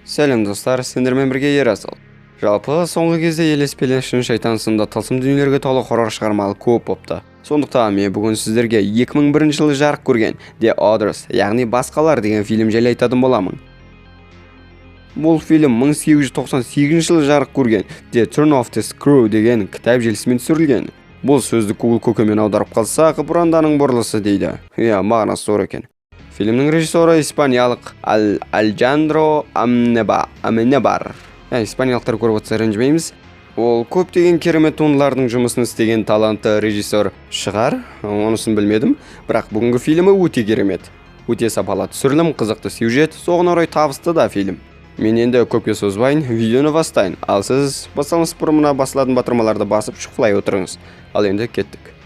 Сәлем достар, сендермен бірге Ерасыл. Жалпы соңғы кезде елеспелі шын шайтан сынды тылсым дүниелерге толы хоррор шығармалар көп бопты. Сондықтан мен бүгін сіздерге 2001 жылы жарық көрген The Others, яғни Басқалар деген фильм жайлы айтатын боламын. Бұл фильм 1898 жылы жарық көрген The Turn of the Screw деген кітап желісімен түсірілген. Бұл сөзді Google көкемен аударып қалсақ, бұранданың бұрылысы дейді. Иә, мағынасы зор екен. Фильмнің режиссері испаниялық Алejандро Аменебар. Испаниялықтар көріп отырса ренжімейміз. Ол көптеген керемет туындылардың жұмысын істеген талантты режиссер шығар, онысын білмедім. Бірақ бүгінгі фильмі өте керемет. Өте сапалы түсірілім, қызықты сюжет, соған орай табысты да фильм. Мен енді көпке созбайын, видеоны бастайын. Ал сіз бастамас бұрын мына басылатын батырмаларды басып шұқылай отырыңыз. Ал енді кеттік.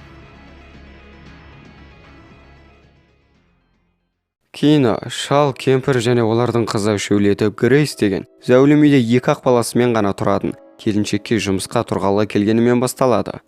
Кино, шал, кемпір және олардың қызы шөулетіп Грейс деген зәулім үйде екі ақ баласымен ғана тұратын келіншекке жұмысқа тұрғалы келгенімен басталады.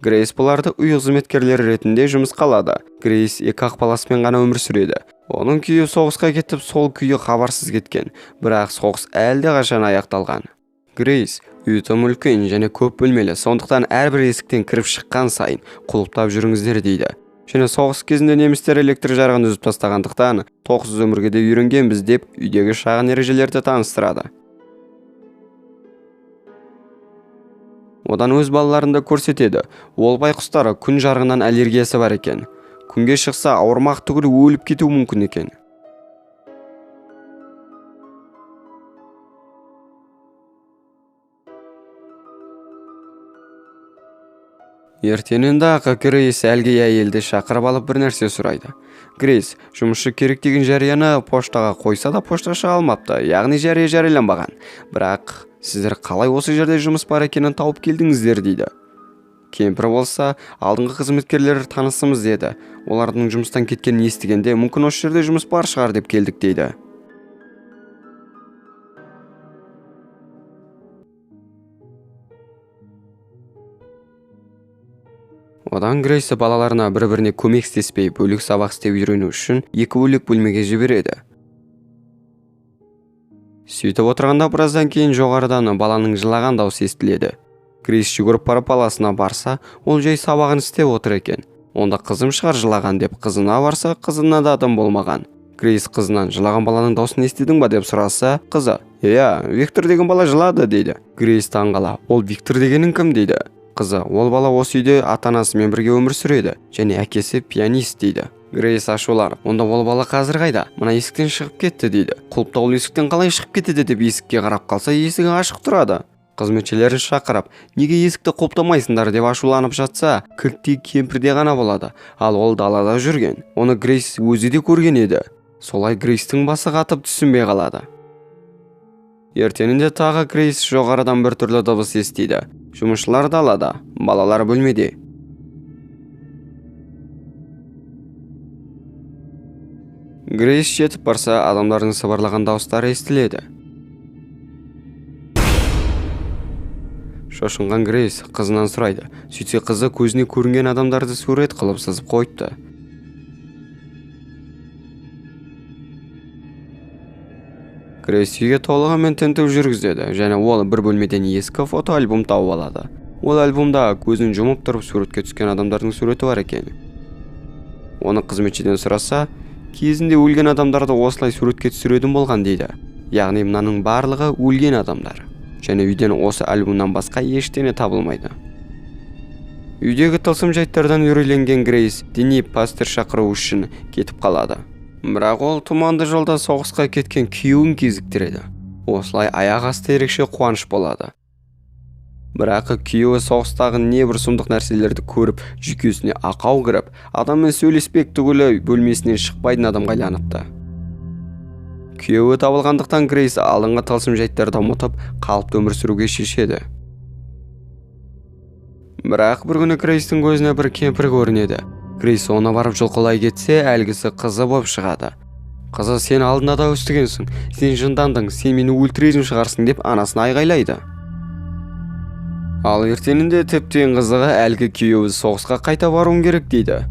Грейс бұларды үй қызметкерлері ретінде жұмысқа алады. Грейс екі ақ баласымен ғана өмір сүреді. Оның күйеуі соғысқа кетіп, сол күйі хабарсыз кеткен, бірақ соғыс әлде қашан аяқталған. Грейс үйі тым үлкен және көп бөлмелі, сондықтан әрбір есіктен кіріп шыққан сайын құлыптап жүріңіздер дейді. Және соғыс кезінде немістер электр жарығын үзіп тастағандықтан тоқсыз өмірге де үйренгенбіз деп үйдегі шағын ережелерді таныстырады. Одан өз балаларын да көрсетеді. Ол байқұстары күн жарығынан аллергиясы бар екен. Күнге шықса ауырмақ түгіл өліп кетуі мүмкін екен. Ертеңінде-ақ Грейс әлгі әйелді шақырып алып бір нәрсе сұрайды. Грейс жұмысшы керек деген жарияны поштаға қойса да пошташы алмапты, яғни жария жарияланбаған. Бірақ сіздер қалай осы жерде жұмыс бар екенін тауып келдіңіздер дейді. Кемпір болса, алдыңғы қызметкерлер танысымыз деді. Олардың жұмыстан кеткенін естігенде мүмкін осы жерде жұмыс бар шығар деп келдік дейді. Одан Грейс балаларына бір-біріне көмектеспей бөлек сабақ істеп үйрену үшін екі бөлек бөлмеге жібереді. Сөйтіп отырғанда біраздан кейін жоғарыдан баланың жылаған даусы естіледі. Грейс жүгіріп барып баласына барса, ол жай сабағын істеп отыр екен. Онда қызым шығар жылаған деп қызына барса, қызына да адам болмаған. Грейс қызынан жылаған баланың даусын естідің ба деп сұраса, қызы, «Иә, Виктор деген бала жылады» дейді. Грейс таңғала, «Ол Виктор дегенің кім?» дейді. Қызы, «Ол бала осы үйде ата-анасымен бірге өмір сүреді және әкесі пианист» дейді. Грейс ашуланып, «Онда ол бала қазір қайда? Мына есіктен шығып кетті» дейді. Құлыптаулы есіктен қалай шығып кетеді деп есікке қарап қалса, есігі ашық тұрады. Қызметшілерін шақырып, неге есікті құлыптамайсыңдар деп ашуланып жатса, кілттей кемпірде ғана болады. Ал ол далада жүрген. Оны Грейс өзі де көрген еді. Солай Грейстің басы қатып түсінбей қалады. Ертеңінде тағы Грейс жоғарыдан бір түрлі дыбыс естиді. Жұмысшылар далада, балалар бөлмеде. Грейс жетіп барса, адамдардың сыбырлаған дауыстары естіледі. Шошынған Грейс қызынан сұрайды. Сөйтсе қызы көзіне көрінген адамдарды сурет қылып сызып қойыпты. Грейс үйге толығымен тінту жүргізеді және ол бір бөлмеден ескі фотоальбом тауып алады. Ол альбомда көзін жұмып тұрып суретке түскен адамдардың суреті бар екен. Оны қызметшіден сұраса, кезінде өлген адамдарды осылай суретке түсіретін болған дейді. Яғни мынаның барлығы өлген адамдар. Және үйден осы альбомнан басқа ештеңе табылмайды. Үйдегі тылсым жайттардан үрейленген Грейс діни пастыр шақыру үшін кетіп қалады. Бірақ ол тұманды жолда соғысқа кеткен күйеуін кезіктіреді. Осылай аяқ асты ерекше қуаныш болады. Бірақ күйеуі соғыстағы небір сұмдық нәрселерді көріп, жүйкесіне ақау кіріп, адаммен сөйлеспек түгілі бөлмесінен шықпайтын адамға айланыпты. Күйеуі табылғандықтан Грейс алдыңғы тылсым жайттарды ұмытып, қалыпты өмір сүруге шешеді. Бірақ бір күні Грейстің көзіне бір кемпір көрінеді. Грейс оны барып жұлқылай кетсе, әлгісі қызы боп шығады. Қызы, сен алдында да өстігенсің, сен жындандың, сен мені өлтіретін шығарсың деп анасына айғайлайды. Ал ертеңінде тіптен қызығы әлгі күйеуі соғысқа қайта баруым керек дейді.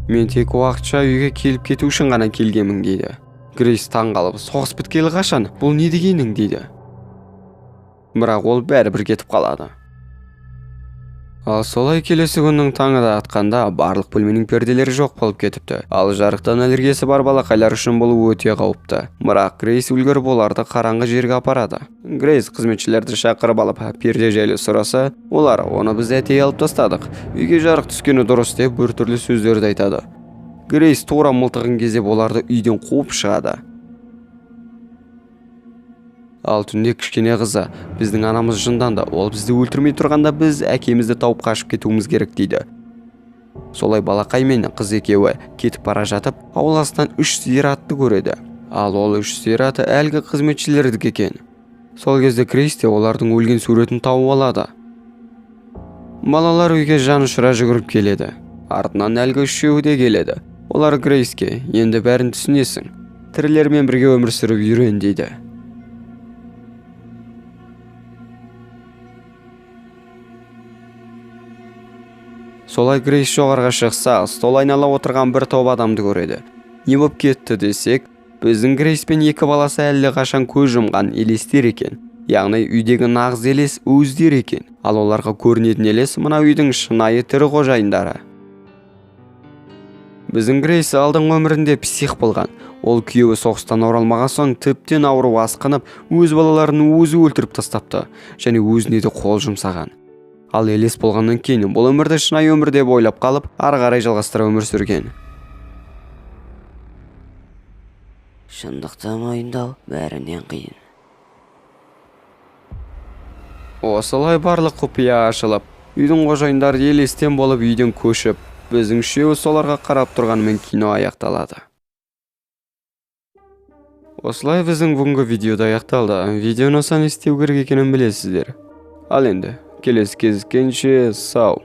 Мен тек уақытша үйге келіп кету үшін ғана келгенмін дейді. Грейс таң қалып, соғыс біткелі қашан, бұл не дегенің дейді. Бірақ ол бәрібір кетіп қалады. Ал солай келесі күннің таңы да атқанда барлық бөлменің перделері жоқ болып кетіпті. Ал жарықтан аллергиясы бар балақайлар үшін бұл өте қауіпті. Бірақ Грейс үлгеріп оларды қараңғы жерге апарады. Грейс қызметшілерді шақырып алып перде жайлы сұраса, олар оны біз әдейі алып тастадық, үйге жарық түскені дұрыс деп біртүрлі сөздерді айтады. Грейс тура мылтығын кезеп оларды үйден қуып шығады. Ал түнде кішкене қызы, біздің анамыз жынданды, ол бізді өлтірмей тұрғанда біз әкемізді тауып қашып кетуіміз керек дейді. Солай балақай мен қыз екеуі кетіп бара жатып, ауласынан 3 сиыр атты көреді. Ал ол 3 сиыр аты әлгі қызметшілердікі екен. Сол кезде Грейс те олардың өлген суретін тауып алады. Балалар үйге жан ұшыра жүгіріп келеді. Артынан әлгі үшеуі де келеді. Олар Грейске, енді бәрін түсінесің, тірілермен бірге өмір сүріп үйрен дейді. Солай Грейс жоғарға шықса, стол айнала отырған бір топ адамды көреді. Не боп кетті десек, біздің Грейс пен екі баласы әлі қашан көз жұмған елестер екен. Яғни үйдегі нағыз елес өздері екен. Ал оларға көрінетін елес мына үйдің шынайы тірі қожайындары. Біздің Грейс алдыңғы өмірінде псих болған. Ол күйеуі соғыстан оралмаған соң тіптен ауру асқынып, өз балаларын өзі өлтіріп тастапты және өзіне де қол жұмсаған. Ал елес болғаннан кейін бұл өмірді шынайы өмір деп ойлап қалып, ары қарай жалғастыра өмір сүрген. Шындықты мойындау бәрінен қиын. Осылай барлық құпия ашылып, үйдің қожайындары елестен болып үйден көшіп, біздің үшеуі соларға қарап тұрғанымен кино аяқталады. Осылай біздің бүгінгі видео да аяқталды. Видеоны ұнаса не істеу керек екенін білесіздер. Ал енді келесі кездескенше сау.